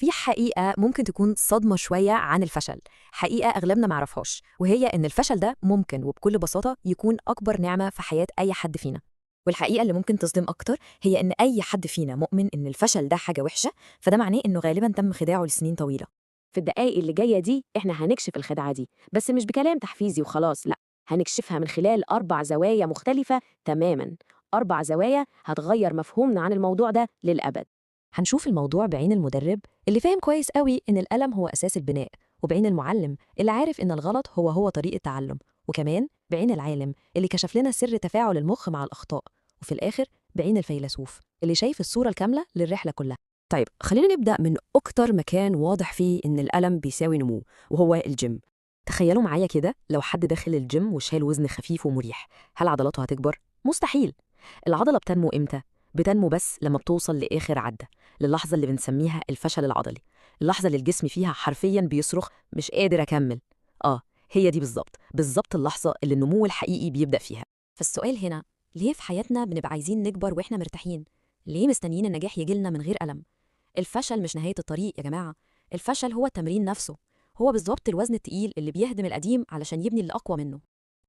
في حقيقة ممكن تكون صدمة شوية عن الفشل، حقيقة أغلبنا معرفهاش، وهي إن الفشل ده ممكن وبكل بساطة يكون أكبر نعمة في حياة أي حد فينا. والحقيقة اللي ممكن تصدم أكتر هي إن أي حد فينا مؤمن إن الفشل ده حاجة وحشة، فده معناه إنه غالباً تم خداعه لسنين طويلة. في الدقايق اللي جاية دي إحنا هنكشف الخدعة دي، بس مش بكلام تحفيزي وخلاص، لأ، هنكشفها من خلال 4 زوايا مختلفة تماماً. 4 زوايا هتغير مفهومنا عن الموضوع ده للأبد. هنشوف الموضوع بعين المدرب اللي فاهم كويس قوي إن الألم هو أساس البناء، وبعين المعلم اللي عارف إن الغلط هو طريق التعلم، وكمان بعين العالم اللي كشف لنا سر تفاعل المخ مع الأخطاء، وفي الآخر بعين الفيلسوف اللي شايف الصورة الكاملة للرحلة كلها. طيب خلينا نبدأ من أكتر مكان واضح فيه إن الألم بيساوي نمو، وهو الجيم. تخيلوا معايا كده لو حد داخل الجيم وشال وزن خفيف ومريح، هل عضلاته هتكبر؟ مستحيل. العضلة بتنمو إمتى؟ بتنمو بس لما بتوصل لآخر عدة، للحظة اللي بنسميها الفشل العضلي، اللحظة اللي الجسم فيها حرفياً بيصرخ مش قادر أكمل. هي دي بالظبط اللحظة اللي النمو الحقيقي بيبدأ فيها. فالسؤال هنا، ليه في حياتنا بنبقى عايزين نكبر وإحنا مرتاحين؟ ليه مستنيين النجاح يجيلنا من غير ألم؟ الفشل مش نهاية الطريق يا جماعة، الفشل هو التمرين نفسه، هو بالظبط الوزن التقيل اللي بيهدم القديم علشان يبني اللي أقوى منه.